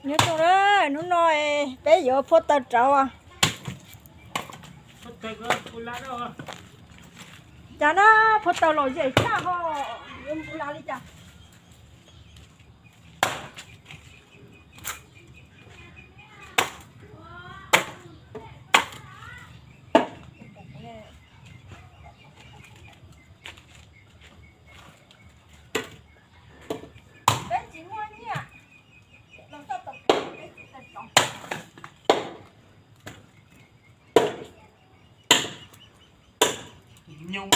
Nyob zoo na, hnub no peb yuav phua taws rauv. Cas na, phua taws lom zem tshaj ho, yuav npu las li cas. Peb tsis muaj nyiaj los txoj tau peb tsis tau tso. Nyob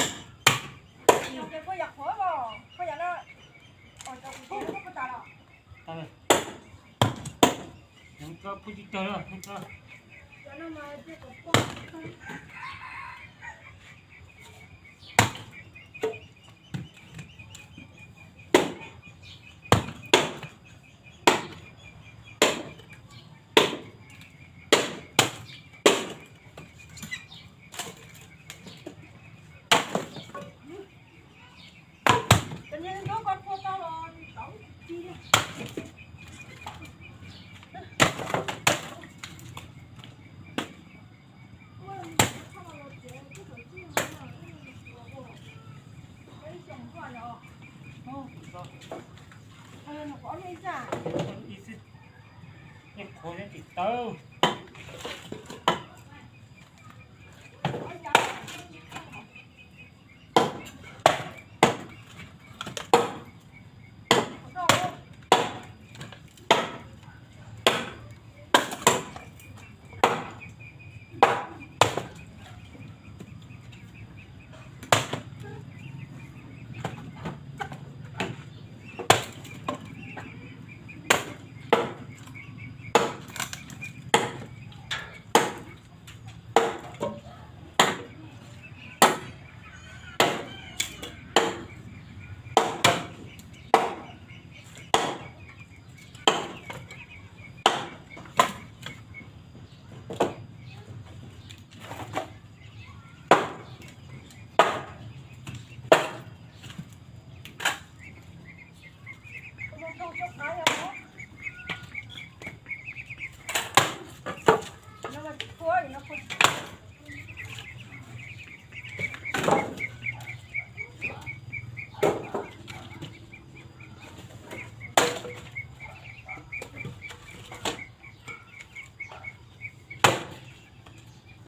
ces puas yog qhuav los puas yog na, os, cov kuv tias puas tas los. Nyob tsis tawg. Qhuav tsis tawg.